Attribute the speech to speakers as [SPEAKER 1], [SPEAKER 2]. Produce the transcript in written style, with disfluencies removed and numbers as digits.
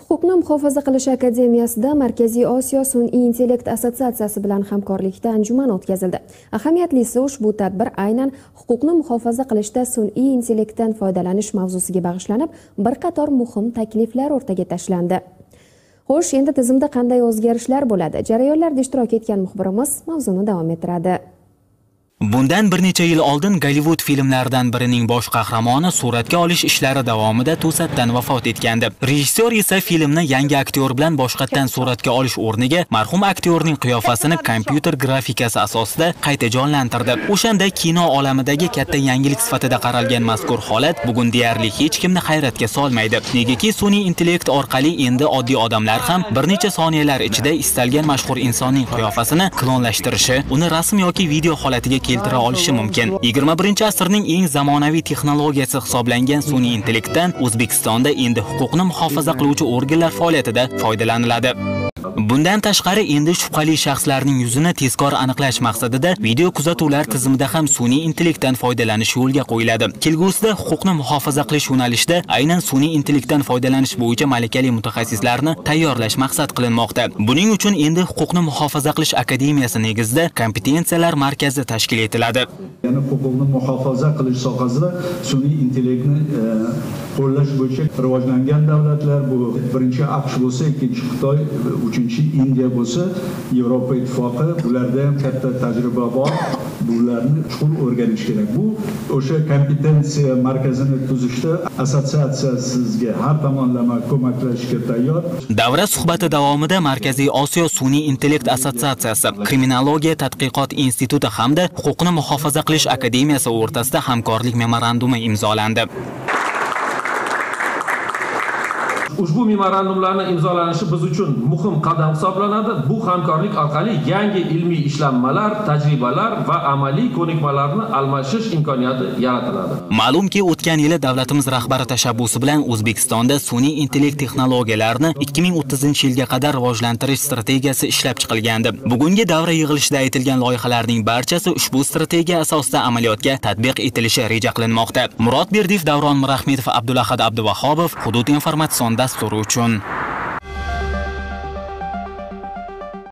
[SPEAKER 1] Huquqni muhofaza qilish akademiyasida Markaziy Osiyo sun'iy intellekt assotsiatsiyasi bilan hamkorlikda anjuman o'tkazildi. Ahamiyatlisi, ushbu tadbir aynan huquqni muhofaza qilishda sun'iy intellektdan foydalanish mavzusiga bag'ishlanib, bir qator muhim takliflar o'rtaga tashlandi. Xo'sh, endi tizimda qanday o'zgarishlar bo'ladi? Jarayonlarda ishtirok etgan muxbirimiz mavzuni davom ettiradi.
[SPEAKER 2] Bundan bir necha yil oldin Gollivud filmlaridan birining bosh qahramoni suratga olish ishlari davomida to'satdan vafot etgandi. Rejissyor esa filmni yangi aktyor bilan boshqatdan suratga olish o'rniga marhum aktyorning qiyofasini kompyuter grafikasi asosida qayta jonlantirdi. O'shanda kino olamidagi katta yangilik sifatida qaralgan mazkur holat bugun deyarli hech kimni hayratga solmaydi. Negaki sun'iy intellekt orqali endi oddiy odamlar ham bir necha soniyalar ichida istalgan mashhur insonning qiyofasini klonlashtirishi, uni rasm yoki video holatiga keltira olishi mumkin. 21-asrning eng zamonaviy texnologiyasi hisoblangan sun'iy intellektdan O'zbekistonda endi huquqni muhofaza qiluvchi organlar faoliyatida foydalaniladi. Bundan tashqari endi shubhali shaxslarning yuzini tezkor aniqlash maqsadida video kuzatuvlar tizimida ham sun'iy intellektdan foydalanish yo'lga qo'yiladi. Kelgusida huquqni muhofaza qilish yo'nalishida aynan sun'iy intellektdan foydalanish bo'yicha malakali mutaxassislarni tayyorlash maqsad qilinmoqda. Buning uchun endi Huquqni muhofaza qilish akademiyasi negizida kompetensiyalar markazi tashkil etiladi.
[SPEAKER 3] Ya'ni huquqni muhofaza qilish sohasida sun'iy intellektni qo'llash bo'yicha rivojlangan davlatlar, bu birinchi AQSh bo'lsa, ikkinchi Xitoy, uchinchi Indiya bo'lsa, Yevropa Ittifoqi, bularda ham katta tajriba bor. Bularni chuqur o'rganish kerak. Bu o'sha kompetensiya markazini tuzishda assotsiatsiya sizga har tomonlama ko'maklashishga tayyor.
[SPEAKER 2] Davra suhbati davomida Markaziy Osiyo sun'iy intellekt assotsiatsiyasi, Kriminologiya tadqiqot instituti hamda Huquqni muhofaza qilish akademiyasi o'rtasida hamkorlik memorandumi imzolandi.
[SPEAKER 4] Ushbu memorandumlarni imzolanishi biz uchun muhim qadam hisoblanadi. Bu hamkorlik orqali yangi ilmiy ishlanmalar, tajribalar va amaliy ko'nikmalarni almashish imkoniyati yaratiladi.
[SPEAKER 2] Ma'lumki, o'tgan yili davlatimiz rahbari tashabbusi bilan O'zbekistonda sun'iy intellekt texnologiyalarini 2030-yilga qadar rivojlantirish strategiyasi ishlab chiqilgandi. Bugungi davra yig'ilishida aytilgan loyihalarning barchasi ushbu strategiya asosida amaliyotga tatbiq etilishi reja qilinmoqda. Murod Berdiyev, Davron Mirahmetov, Abdulahad Abduvahobov, Hudud informatsion dasturi uchun.